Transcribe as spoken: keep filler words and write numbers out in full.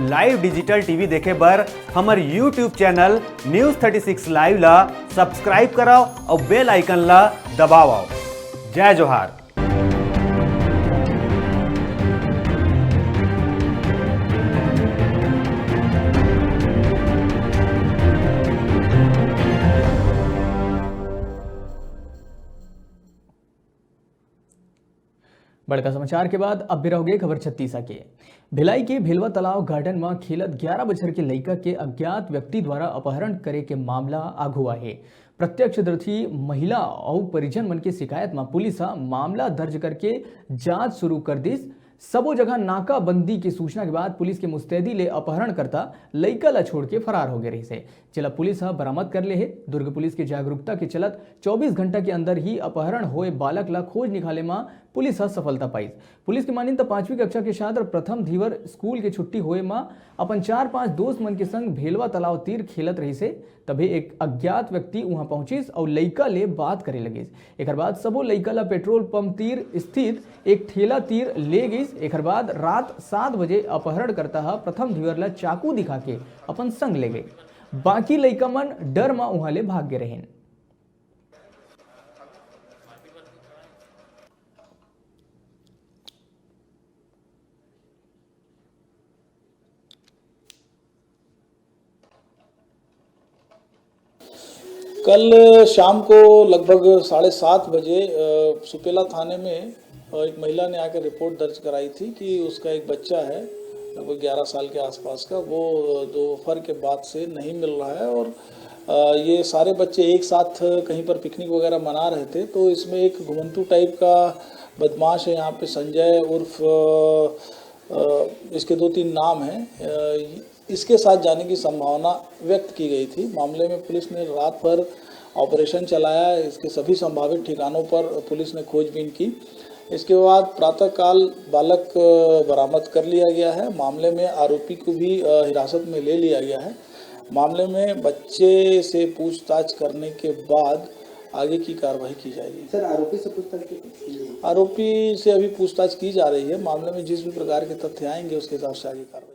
Live digital T V देखे बर हमर YouTube channel News thirty six Live ला subscribe करव अउ bell icon ला दबावव। जय जोहार। बड़का समाचार के बाद अब बेरा होगे खबर छत्तीसा के। भिलाई के भेलवा तालाब garden म खेलत ग्यारह बछर के लइका के अज्ञात व्यक्ति द्वारा अपहरण करे के मामला आघू आए हे। प्रत्यक्षदर्शी महिला अउ परिजन मन के शिकायत म पुलिस ह मामला दर्ज करके जांच शुरू कर दिस। सबो जगह नाकाबंदी के सूचना के बाद पुलिस के मुस्तैदी ले अपहरणकर्ता लइका ल छोड़ के फरार हो गए रहिस हे, जेला पुलिस ह बरामद कर ले हे। दुर्ग पुलिस के जागरूकता के चलत चौबीस घंटा के अंदर ही अपहरण होए बालक ल खोज निकाले म पुलिस ह सफलता पाइस। पुलिस के मानिन त पांचवी कक्षा के छात्र प्रथम धीवर स्कूल के छुट्टी होए म अपन चार पांच दोस्त मन के संग भेलवा तालाब तीर खेलत रहिस हे। तभे एक अज्ञात व्यक्ति उहां पहुंचिस अउ लइका ले बात करे लगिस। एकर बाद सबो लइका ल पेट्रोल पंप तीर स्थित एक ठेला तीर ले गइस। एकर बाद रात सात बजे अपहरणकर्ता ह प्रथम धीवर ल चाकू दिखा के अपन संग ले गए। बाकी लइका मन डर म उहां ले भाग गे रहिन। कल शाम को लगभग साढ़े सात बजे, अ, सुपेला थाने में, अ, एक महिला ने आकर रिपोर्ट दर्ज कराई थी कि उसका एक बच्चा है, लगभग ग्यारह साल के आसपास का, वो, अ, दोपहर के बाद से नहीं मिल रहा है और, अ, ये सारे बच्चे एक साथ कहीं पर पिकनिक वगैरह मना रहे थे, तो इसमें एक घुमंतू टाइप का बदमाश है यहाँ पे, संजय उर्फ, अ, अ, इसके दो तीन नाम हैं, अ, इसके साथ जाने की संभावना व्यक्त की गई थी। मामले में पुलिस ने रात भर ऑपरेशन चलाया। इसके सभी संभावित ठिकानों पर पुलिस ने खोजबीन की। इसके बाद प्रातःकाल बालक, अ, बरामद कर लिया गया है। मामले में आरोपी को भी, अ, हिरासत में ले लिया गया है। मामले में बच्चे से पूछताछ करने के बाद आगे की कार्रवाई की जाएगी। सर, आरोपी से पूछताछ की? आरोपी से अभी पूछताछ की जा रही है। मामले में जिस भी प्रकार के तथ्य आएंगे, उसके हिसाब से आगे कार्रवाई।